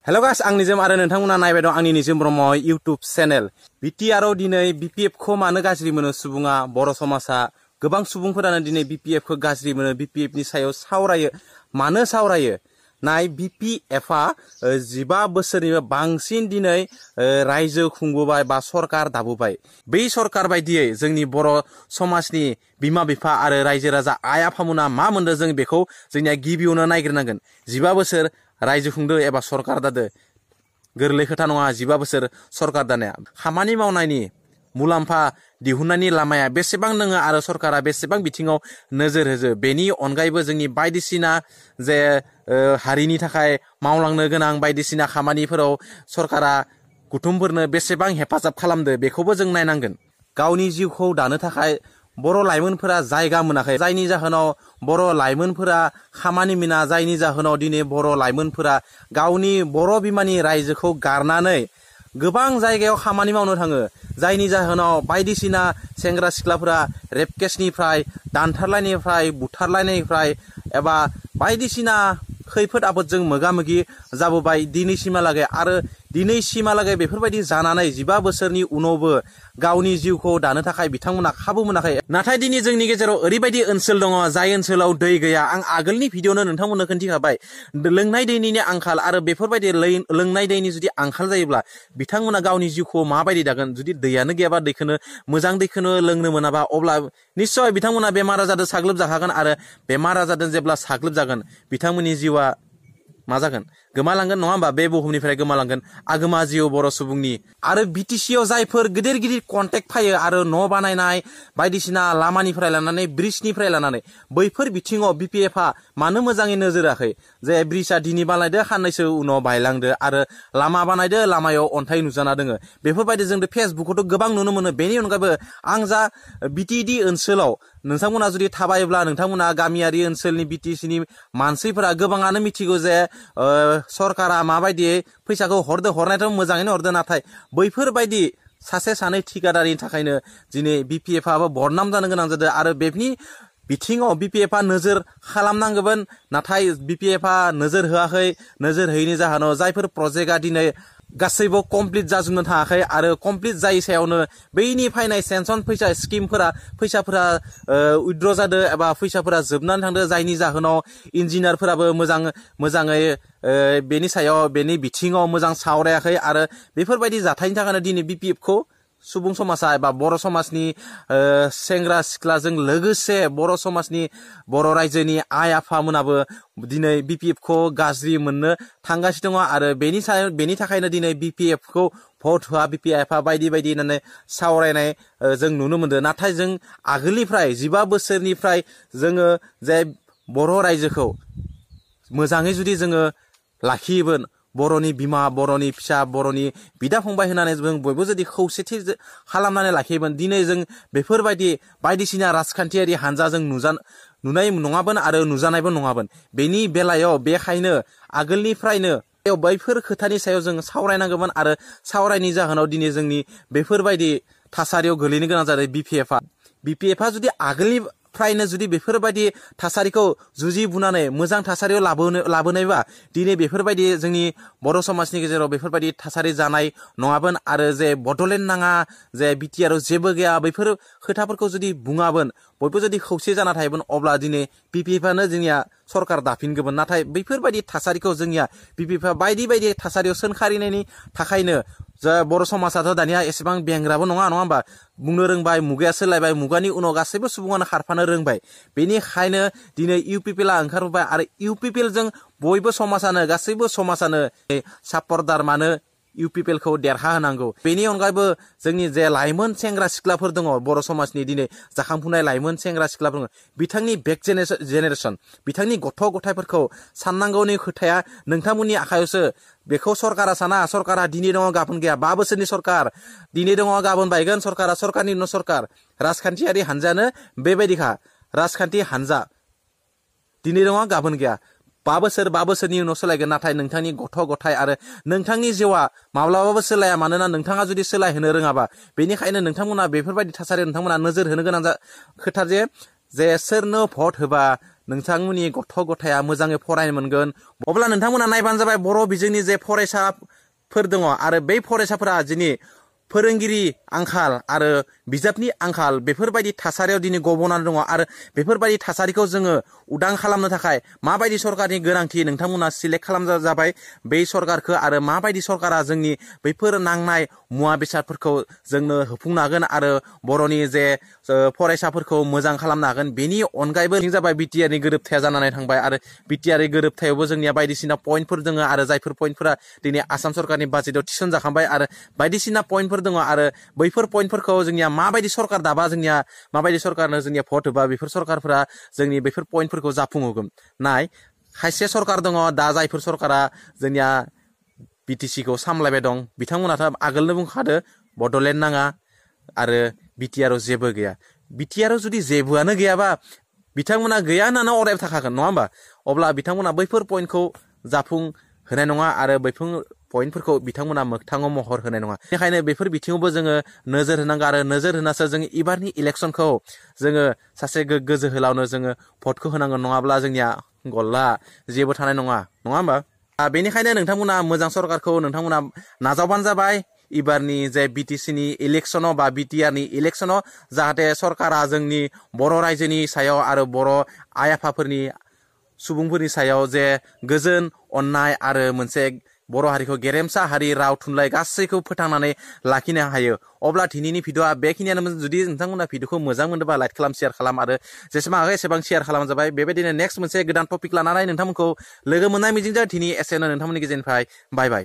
hello guys आं निजोम आरो नोंथांमोना नायबाय दं आंनि निजोम ब्रह्म इउट्युब चेनेल बिटिआरआव दिनै बिपिएफ खौ मानो गाज्रि मोनो सुबुङा बर' समाजा गोबां सुबुंफोरानो दिनै बिपिएफ खौ गाज्रि मोनो बिपिएफ नि सायाव सावरायो मानो सावरायो नाय बिपिएफ आ 15 बोसोरनिबो बांसिन दिनै रायजो खुंबोबाय बा सरकार दाबोबाय बै सरकार बायदियै जोंनि बर' समाजनि बिमा बिफा आरो रायजो राजा आइ आफामोना मा मोनदों जों बेखौ जोंनिया गिबियावनो नायग्रोनांगोन 15 बोसोर रायजो खुंदो एबा सरकार दादो गोरलै खोथा नङा 15 बोसोर सरकार दानाया खामानि मावनायनि मुलाम्फा दिहुननायनि लामाया बेसेबां नङा आरो सरकारा बेसेबां बिथिङाव नोजोर होजो बेनि अनगायैबो जोंनि बायदिसिना जे हारिनि थाखाय मावलांनो गोनां बायदिसिना खामानिफोराव सरकारा गुथुमफोरनो बेसेबां हेफाजाब खालामदो बेखौबो जों नायनांगोन गावनि जिउखौ दानो थाखाय बर' लाइमोनफोरा जायगा मोनाखै जायनि जाहोनाव बर' लाइमोनफोरा खामानि मोना जायनि जाहोनाव दिनै बर' लाइमोनफोरा गावनि बर' बिमानि रायजोखौ गारनानै गोबां जायगायाव खामानि मावनो थाङो जायनि जाहोनाव बायदिसिना सेंग्रा सिख्लाफोरा रेप केसनिफ्राय दानथारलायनायनिफ्राय बुथारलायनायनिफ्राय एबा बायदिसिना खैफोद आफोदजों मोगा-मोगि जाबोबाय दिनैसिमहालागै आरो दिनैसिमहालागै बेफोरबायदि जानानै 15 बोसोरनि उनावबो गावनि जिउखौ दानो थाखाय बिथांमोना खाबु मोनाखै नाथाय दिनै जोंनि गेजेराव ओरैबायदि ओनसोल दङ जाय ओनसोलाव दै गैया आं आगोलनि भिडिअनो नोंथांमोननो खोन्थिखाबाय लोंनाय दैनि आंखाल आरो बेफोरबायदि लोंनाय दैनि जुदि आंखाल जायोब्ला बिथांमोना गावनि जिउखौ माबायदि दागोन जुदि दैयानो गैयाबा दैखौनो मोजां दैखौनो लोंनो मोनाबा अब्ला निश्चय बिथांमोना बेमार आजारजों साग्लोबजाखागोन आरो बेमार आजारजों जेब्ला साग्लोबजागोन बिथांमोननि जिउआ मा जागोन गोमालांगोन नङा होमबा बे बुहुमनिफ्राय गोमालांगोन आगोमा जिउ बर' सुबुंनि आरो बिटिसिआव जायफोर गिदिर गिदिर कन्टेक्ट फायो आरो न' बानायनाय बायदिसिना लामानिफ्राय लानानै ब्रिजनिफ्राय लानानै बैफोर बिथिङाव बिपिएफआ मानो मोजाङै नोजोर होआखै जे ब्रिजआ दिनै बानायदो साननैसो उनाव बायलांदो आरो लामा बानायदो लामायाव अन्थाइ नुजाना दोङो बेफोरबायदि जों फेसबुकआवथ' गोबां नुनो मोनो बेनि अनगायैबो आं जा बिटिडि ओनसोलाव नोंथांमोना जुदि थाबायोब्ला नोंथांमोना गामियारि ओनसोलनि बिटिसिनि मानसिफोरा गोबाङानो मिथिगौ जे सरकारा माबायदि फैसाखौ हरनायाथ' मोजाङैनो हरदो नाथाय बैफोरबायदि सासे सानै ठिकादारनि थाखायनो दिनै बिपिएफआबो बदनाम जानो गोनां जादों आरो बेनि बिथिङाव बिपिएफआ नोजोर खालामनांगौमोन नाथाय बिपिएफआ नोजोर होआखै नोजोर होयैनि जाहोनाव जायफोर प्रजेक्टआ दिनै गासैबो कमप्लिट जाजोबनो थाङाखै आरो कमप्लिट जायै सायावनो बैनि फायनाय सेंसन फैसा फैसाफोरा उइथड्र जादों एबा फैसाफोरा जोबनानै थांदों जायनि जाहोनाव इन्जिनियारफोराबो मोजाङै बेनि सायाव बेनि बिथिङाव मोजां सावरायाखै आरो बेफोरबायदि जाथायनि थाखायनो दिनै बिपिएफखौ सुबुं समाजा एबा बर' समाजनि सेंग्रा सिख्लाजों लोगोसे बर' समाजनि बर' रायजोनि आइ आफामोनाबो दिनै बिपिएफखौ गाज्रि मोननो थांगासिनो दङ आरो बेनि थाखायनो दिनै बिपिएफखौ भट होआ बिपिएफआ बायदि होननानै सावरायनाय जों नुनो मोनदों नाथाय जों आगोलनिफ्राय 15 बोसोरनिफ्राय जोङो जे बर' रायजोखौ मोजाङै जुदि जोङो लाखियोमोन बर'नि बिमा बर'नि फिसा बर'नि बिदा फंबाय होननानै जों बयबो जुदि खौसेथि खालामनानै लाखियोमोन दिनै जों बेफोरबायदि बायदिसिना राजखान्थियारि हानजा जों नुनाय नङामोन आरो नुजानायबो नङामोन बेनि बेलायाव बेखायनो आगोलनिफ्रायनो बैफोर खोथानि सायाव जों सावरायनांगौमोन आरो सावरायनि जाहोनाव दिनै जोंनि बेफोरबायदि थासारियाव गोलैनो गोनां जादों बिपिएफआ जुदि आगोलनिफ्रायनो जुदि बेफोरबायदि थासारिखौ जुजि बुनानै मोजां थासारियाव लाबोनायबा दिनै बेफोरबायदि जोंनि बर' समाजनि गेजेराव बेफोरबायदि थासारि जानाय नङामोन आरो जे बड'लेण्ड नाङा जे बिटिआरआव जेबो गैया बैफोर खोथाफोरखौ जुदि बुङामोन बयबो जुदि खौसे जाना थायोमोन अब्ला दिनै बिपिएफआनो जोंनिया सरकार दाफिनगौमोन नाथाय बैफोरबायदि थासारिखौ जोंनिया बिपिएफआ बायदि थासारियाव सोनखारिनायनि थाखायनो जे बर' समाजाथ' दानिया एसेबां बेंग्राबो नङा होमबा बुंनो रोंबाय मुगाया सोलायबाय मुगानि उनाव गासैबो सुबुङानो खारफानो रोंबाय बेनिखायनो दिनै इउपिपिएलआ ओंखारबोबाय आरो इउपिपिएलजों बयबो समाजानो गासैबो समाजानो सापर्टार मानो इउपिपिएलखौ देरहा होनांगौ बेनि अनगायैबो जोंनि जे लाइमोन सेंग्रा सिख्लाफोर दङ बर' समाजनि दिनै जाखांफुनाय लाइमोन सेंग्रा सिख्लाफोर दङ बिथांनि बेक जेनेरेसन बिथांनि गथ' गथायफोरखौ साननांगौनि खोथाया नोंथांमोननि आखायावसो बेखौ सरकारा साना सरकारा दिनै दङ गाबोन गैया 5 बोसोरनि सरकार दिनै दङ गाबोन बायगोन सरकारा सरकारनि उनाव सरकार राजखान्थियारि हानजायानो बेबायदिखा राजखान्थि हानजा दिनै दङ गाबोन गैया 5 बोसोरनि उनाव सोलायगोन नाथाय नोंथांनि गथ' गथाय आरो नोंथांनि जिउआ माब्लाबाबो सोलाया मानोना नोंथाङा जुदि सोलायहोनो रोङाबा बेनिखायनो नोंथांमोना बेफोरबायदि थासारियाव नोंथांमोना नोजोर होनो गोनां खोथा जे सोरनो भट होबा नोंथांमोननि गथ' गथाया मोजाङै फरायनो मोनगोन अब्ला नोंथांमोना नायबानो जाबाय बर' बिजोंनि जे फरायसाफोर दङ आरो बै फरायसाफोरा दिनै फोरोंगिरि आंखाल आरो बिजाबनि आंखाल बेफोरबायदि थासारियाव दिनै गब'नानै दङ आरो बेफोरबायदि थासारिखौ जोङो उदां खालामनो थाखाय माबायदि सरकारनि गोनांथि नोंथांमोना सिलेक्ट खालामजा जाबाय बै सरकारखौ आरो माबायदि सरकारा जोंनि बैफोर नांनाय मुवा बेसादफोरखौ जोंनो होफुंनो हागोन आरो बर'नि जे फरायसाफोरखौ मोजां खालामनो हागोन बेनि अनगायैबो जाबाय बिटिआरनि गोरोबथाया जानानै थांबाय आरो बिटिआरनि गोरोबथायावबो जोंनिया बायदिसिना पइन्टफोर दङ आरो जायफोर पइन्टफोरा दिनै आसाम सरकारनि बाजेटआव थिसनजाखांबाय आरो बायदिसिना पइन्टफोर दङ आरो बैफोर पइन्टफोरखौ जोंनिया माबायदि सरकार दाबा जोंनिया माबायदि सरकारनो जोंनिया भट होबा बेफोर सरकारफोरा जोंनि बैफोर पइन्टफोरखौ जाफुंहोगोन नाय खायसे सरकार दङ दा जायफोर सरकारा जोंनिया बिटिसिखौ सामलायबाय दं बिथांमोनाथ' आगोलनो बुंखादो बड'लेण्ड नाङा आरो बिटिआरआव जेबो गैया बिटिआरआव जुदि जेबोआनो गैयाबा बिथांमोना गैया होननानै अरायबो थाखागोन नङा होमबा अब्ला बिथांमोना बैफोर पइन्टखौ जाफुंहोनाय नङा आरो बैफोर पइन्टफोरखौ बिथांमोना मोगथाङाव महर होनाय नङा बेनिखायनो बेफोर बिथिङावबो जोङो नोजोर होनांगौ आरो नोजोर होनासो जोङो एबारनि इलेक्सनखौ जोङो सासे गोग्गो जोहोलावनो जोङो भटखौ होनांगोन नङाब्ला जोंनिया गल्ला जेबो थानाय नङा होमबा बेनिखायनो नोंथांमोना मोजां सरकारखौ नोंथांमोना नाजावबानो जाबाय एबारनि जे बिटिसिनि इलेक्सनाव बा बिटिआरनि इलेक्सनाव जाहाथे सरकारा जोंनि बर' रायजोनि सायाव आरो बर' आइ आफाफोरनि सुबुंफोरनि सायाव जे गोजोन अननाय आरो मोनसे बर' हारिखौ गेरेमसा हारि राव थुनलाइ गासैखौ फोथांनानै लाखिनो हायो अब्ला दिनैनि भिडिअआ बेखिनियानो जुदि नोंथांमोना भिडिअखौ मोजां मोनोबा लाइक खालाम शेयार खालाम आरो जेसेबां हागौ एसेबां शेयार खालाम जाबाय बेबायदिनो नेक्स्ट मोनसे गोदान टपिक लानानै नोंथांमोनखौ लोगो मोननाय मिजिंजों दिनै एसेनो नोंथांमोननि गेजेरनिफ्राय बाय बाय